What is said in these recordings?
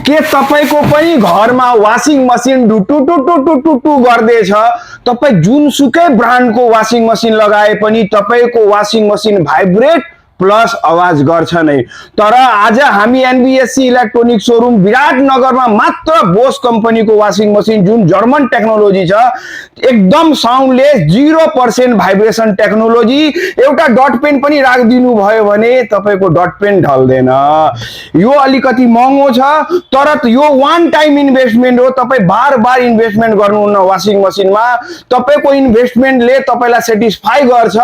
के तपाईको पनि घरमा वाशिङ मशिन डुटुटुटुटुटु गर्दैछ तपाई जुनसुकै ब्रान्डको वाशिङ मशिन लगाए पनि तपाईको वाशिङ मशिन भाइब्रेट प्लस आवाज गर्छ नै। तर आज हामी एनबीएससी इलेक्ट्रोनिक शोरूम विराटनगरमा मात्र बोस कम्पनीको वाशिङ मशिन जुन जर्मन टेक्नोलोजी छ एकदम साउन्डलेस 0% भाइब्रेसन टेक्नोलोजी एउटा डट पेन पनि राखिदिनु भयो भने तपाईको डट पेन ढल्दैन। यो अलिकति महँगो छ तर यो वान टाइम इन्भेस्टमेन्ट हो। तपाई बार इन्भेस्टमेन्ट गर्नुहुन्न वाशिङ मशिनमा तपाईको इन्भेस्टमेन्टले तपाईलाई सेटिस्फाई गर्छ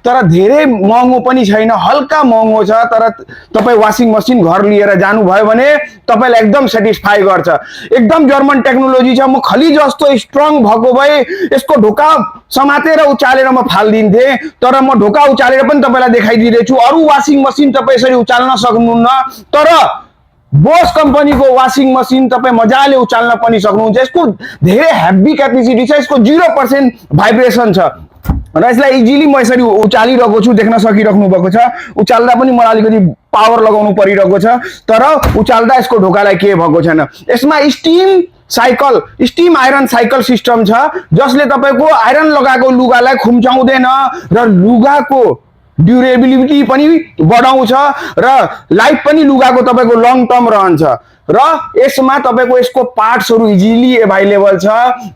तर धेरै महँगो पनि छैन हल्का महँगो छ तर तपाई वाशिङ मशिन घर लिएर जानु भयो भने तपाईलाई एकदम सेटिस्फाई गर्छ। एकदम जर्मन टेक्नोलोजी छ। म खली जस्तो स्ट्रङ भएको भए यसको ढोका समातेर उचालेर म फाल्दिन्थे तर म ढोका उचालेर पनि तपाईलाई देखाइदिँदैछु। अरु वाशिङ मशिन तपाई यसरी उचाल्न सक्नुहुन्न तर बोस कम्पनीको वाशिङ मशिन तपाई मजाले उचाल्न पनि सक्नुहुन्छ। यसको धेरै हेभी क्यापेसिटी छ। यसको 0% भाइब्रेसन छ र यसलाई इजिली म यसरी उचालिरहेको छु देख्न सकिराख्नु भएको छ। उचाल्दा पनि मलाई अलिकति पावर लगाउनु परिरहेको छ तर उचाल्दा यसको ढोकालाई के भएको छैन। यसमा स्टीम आइरन साइकल सिस्टम छ जसले तपाईको आइरन लगाएको लुगालाई खुम्चाउँदैन र लुगाको ड्युरेबिलिटी पनि बढाउँछ र लाइफ पनि लुगाको तपाईको लङ टर्म रहन्छ र यसमा तपाईको यसको पार्ट्सहरु इजिली अवेलेबल छ।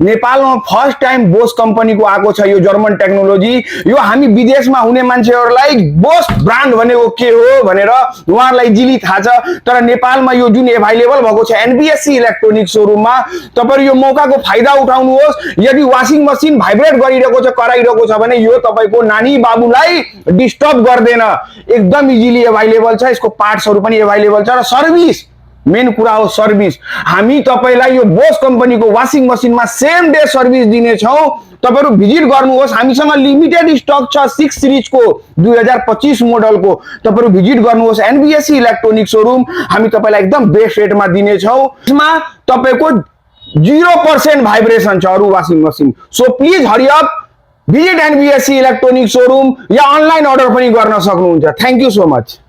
नेपालमा फर्स्ट टाइम बोस कम्पनीको आएको छ यो जर्मन टेक्नोलोजी। यो हामी विदेशमा हुने मान्छेहरुलाई बोस ब्रान्ड भनेको के हो भनेर उहाँहरुलाई इजिली थाहा छ तर नेपालमा यो जुन अवेलेबल भएको छ एनबीएससी इलेक्ट्रोनिक शोरूममा तपाईहरु यो मौकाको फाइदा उठाउनुहोस्। यदि वाशिङ मशिन भाइब्रेट गरिरहेको छ कराइरहेको छ भने यो तपाईको नानी बाबुलाई डिस्टर्ब गर्दैन। एकदम इजिली अवेलेबल छ। यसको पार्ट्सहरु पनि अवेलेबल छ र सर्भिस मेन कुरा हो सर्भिस। हामी तपाईलाई यो बोस कम्पनीको वाशिङ मशिनमा सेम डे सर्भिस दिने छौं। तपाईहरु भिजिट गर्नुहोस्। हामीसँग लिमिटेड स्टक छ 6 सिरिजको 2025 मोडलको। तपाईहरु भिजिट गर्नुहोस् एनबीएससी इलेक्ट्रोनिक शोरूम। हामी तपाईलाई एकदम बेस्ट रेटमा दिने छौं। यसमा तपाईको 0% भाइब्रेसन छ अरु washing machine. So please hurry up visit NBSC electronic showroom yeah online order पनि गर्न सक्नुहुन्छ। Thank you so much.